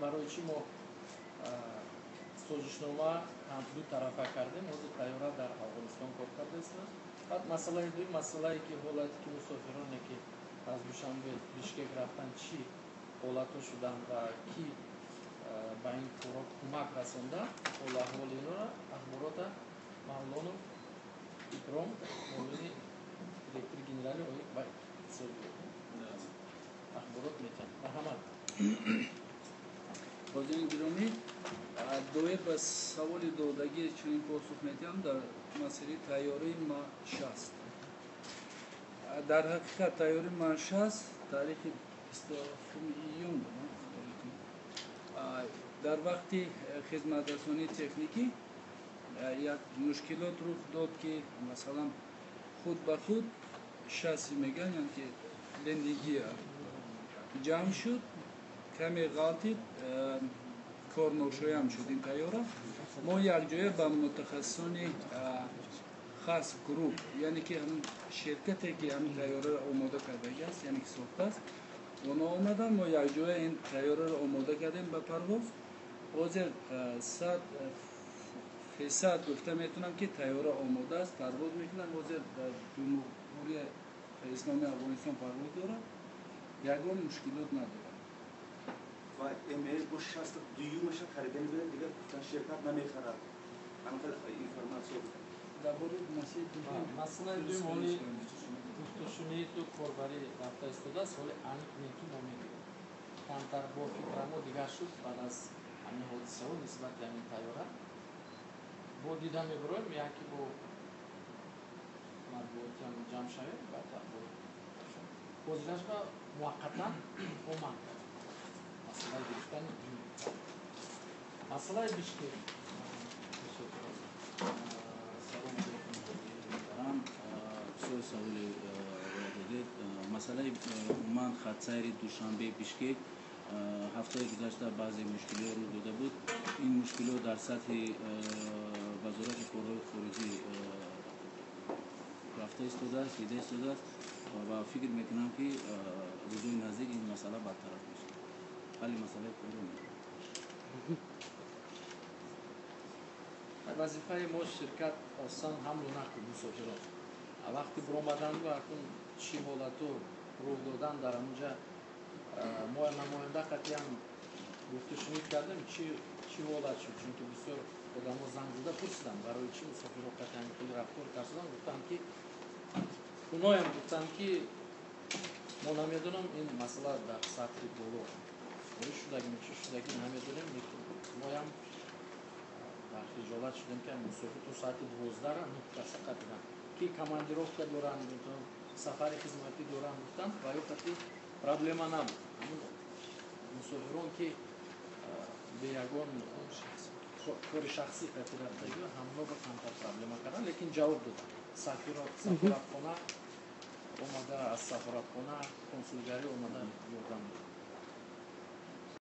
Барои чӣ мо созишнома ду тарафа кардем, ҳозир тайёра дар Афғонистон кор кардааст. Баъд масъалаи дуюм, масъалае ки ҳолате ки мусофироне ки аз Душанбе Бишкек рафтан, чӣ ҳолатҳо шуданд ва ки ба ин корҳо кӯмак расонда, ҳол аҳволи инора ахборота Мавлонов Икром, муовини директори генерали оид ба иқтисодиёт ахборот метиҳанд. Марҳамат. Ҳозирин гиромӣ, доир ба саволи додагӣ чунин посух медиҳам дар масъалаи тайёраи Ма-60. Дар ҳақиқат тайёраи Ма-60 таърихи 27 июн дар вақти хизматрасонии техникӣ як мушкилот рух дод, ки масалан худ ба худ шасси мегӯянд, яъне ки лендигия ҷамъ шуд, каме ғалтид, корношоям шуд ин тайёра. Мо якҷоя ба мутахассисони хас груп, яъне ки ҳамин ширкате ки ҳамин тайёраро омода кардагиаст, яъне ки сохтааст, онҳо омаданд, мо якҷоя ин тайёраро омода кардем ба парвоз. Ҳозир 100% гуфта метавонам, ки тайёра омода аст, парвоз мекунад. Ҳозир дар Ҷумҳурии Исломии Афғонистон парвоз дорад, ягон мушкилот надорад. Ва МС бо 62-юмаша харидани бидад, дигар гуфтан ширкат намехарад. Ҳамин хел информатсия буд. Дар бораи масъалаи дуюм. Масъалаи дуюм ҳоли гуфтушуниду корбарӣ рафта истодааст, ҳоли аниқ не, ки мо мегӯем. Камтар бо фикрамо дигар шуд баъд аз ҳамин ҳодисаҳо нисбати ҳамин тайёра. Бо дида мебароем, яке бо матбуотиам ҷамъ шавем, баъд ахборот. Ҳозираш ба муваққатан омад масъалаи гирифтани дуюм. Масъалаи Бишкек. Салом алейкум, муҳтарам. Бисёр саволи додед. Масъалаи умуман хатсайри Душанбе Бишкек ҳафтаи гузашта баъзе мушкилиҳо рӯй дода буд. Ин мушкилиҳо дар сатҳи Вазорати корҳои хориҷӣ рафта истодааст, дида истодааст ва фикр мекунам, ки рӯзои наздик ин масъала бартараф мешавад, ҳалли масъалаи пайдо мешавад. Вазифаи мо ширкат осон ҳамлу нақл мусофирон. Вақти биромаданду акун чӣ ҳолату рух додан дар ҳамунҷа, мо намоянда қатъиян гуфтушунид кардем, чӣ ҳолат шуд, чунки бисёр одамо занг зада пурсиданд, барои чӣ мусофиро қатъиян хеле рафтор карданд. Гуфтанд, ки уноям гуфтанд, ки мо намедонам, ин масъала дар сатҳи боло шудагӣ, чӣ шудагӣ намедонем, лекин моям дар хиҷолат шудем, ки мусофир то соати 12-ра нӯҳ каса қатидан, ки командировка доранд, сафари хизматӣ доранд, гуфтанд, ва ё қати проблема набуд. Ҳамун мусофирон, ки бе ягон кори шахсӣ қати рафтагӣ, ҳамоно ба камтар проблема карданд, лекин ҷавоб доданд. Сафоратхона омада, аз сафоратхона, консулгарӣ омада ёрдам дод.